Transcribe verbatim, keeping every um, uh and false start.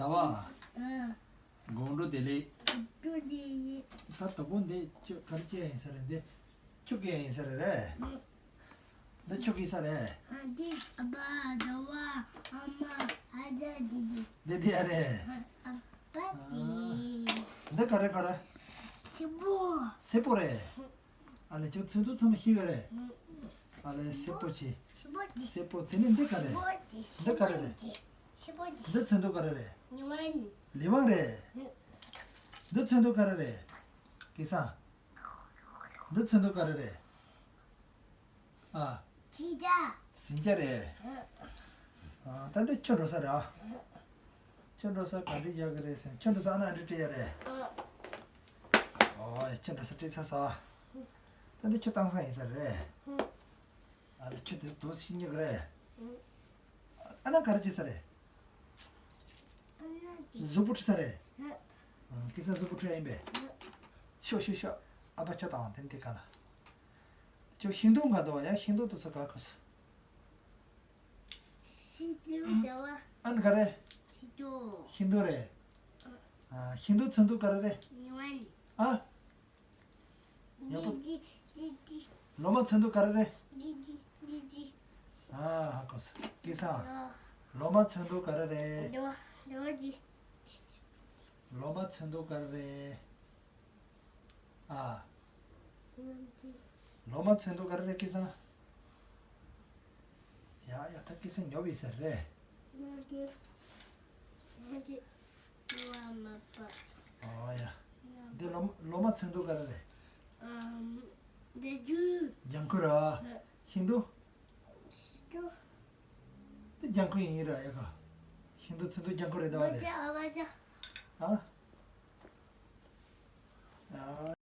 ཟླ་བ། ཨ། དགོང་དྲོ་བདེ་ལེགས། དགོང་དྲོ་བདེ་ལེགས། ད་དོ་པོ་འདི་ཁྱོད་ག་རེ་སྐྱེ་ཡིན་ས་རེད། འདི་ཁྱོད་སྐྱེ་ཡིན་ས་རེད་རེད། ཨ། འདི་ཁྱོད་ཀྱི་ས་རེད། ཨ། འདི་ཨ་ཕ་ཟླ་བ། ཨ་མ། ཨ་ཅག་དེ་དེ། འདི་འདི་ཨ་རེད། ཨ། ཨ་ཕ་དེ། འདི་ག་རེ་ག་རེ། སེར་པོ། སེར་པོ་རེད། ཨ་ལས་ཁྱོད་ཚོན་མདོག་ཚང་མ་ཤེས་ག་རེད། ཨ་ལས་སེར་པོ་ཆེ། སེར་པོ་དེ་ནི་འདི་ག་རེད། འདི་ག་རེ་རེད། འདི་ཚོན་མདོག་ག་རེ་རེད། ལི་ཝང་རེད། འདི་ཚོན་མདོག་ག་རེ་རེད། སྐལ་བཟང་། འདི་ཚོན་མདོག་ག་རེ་རེད། ཨ། ཟིང་ཆ། ཟིང་ཆ་རེད། ཨ། ད་འདི་ཁྱོད་འགྲོ་ས་རེད་ཨ། ཁྱོད་འགྲོ་ས་ག་འདྲ་ཡག་གི་རེད་ཟེར། ཁྱོད་འགྲོ་ས་ཨ་ན་འདྲ་སྤྲད་ཡ་རེད། ཨོ། ཁྱོད་འགྲོ་ས་སྤྲད་ཚར་སོང་། ད་འདི་ཁྱོད་བཏང་ས་ཡིན་ས་རེད། ཨ་ལ་ཁྱོད་དེ་དོ་ཤི་ཉོ་གི་རེད། ཨ་ན་ག་རེ་བྱེད་ས་རེད། གཟུགས་པོ་འཁྲུད་ས་རེད། སྐལ་བཟང་གཟུགས་པོ་འཁྲུད་ཡ་ཡིན་པས། ཤོག་ཤོག་ཤོག་ཨ་ཕ་ཁྱོད་དང་དེ་འདི་ག་ལ། ཁྱོད་ཤིང་སྡོང་ག་འདུག་བ། ཡ་ཤིང་སྡོང་དེ་ཚོ་ག་ག་སོ། ཤིང་སྡོང་འདུག་བ། ཨ་ནི་ག་རེ། ཤིང་སྡོང་། ཤིང་སྡོང་རེད། ཨ། ཤིང་སྡོང་ཚོན་མདོག་ག་རེ་རེད། ལི་ཝང་། ཨ། ཡག་པོ། འདི་འདི་འདི་འདི། ལོ་མ་ཚོན་མདོག་ག་རེ་རེད། འདི་འདི་འདི་འདི། ཨ་ཧ་གོ་སོང་། སྐལ་བཟང་། ལོ་མ་ཚོན་མདོག་ག་རེ་རེད། ལོ་ལོ་འདི། ལོ་མ་ཚོན་མདོག་ག་རེ་རེད། ཨ། ལོ་མ་ཚོན་མདོག་ག་རེ་རེད་སྐལ་བཟང་། ཡ་ཡ། ད་སྐལ་བཟང་ཉོབ་ཡིན་ས་རེད། ཨོ་ཡ། འདི་ལོ་མ་ལོ་མ་ཚོན་མདོག་ག་རེ་རེད། འདི་ལྗང་ཁུ་ར། ཤིང་སྡོང་། ཤིང་སྡོང་། འདི་ལྗང་ཁུ་ཡིན་ར་ཡ་ག་ཤིང་སྡོང་ཚོན་མདོག་ལྗང་ཁུ་རེད་ད་བ་ལས། ཨ།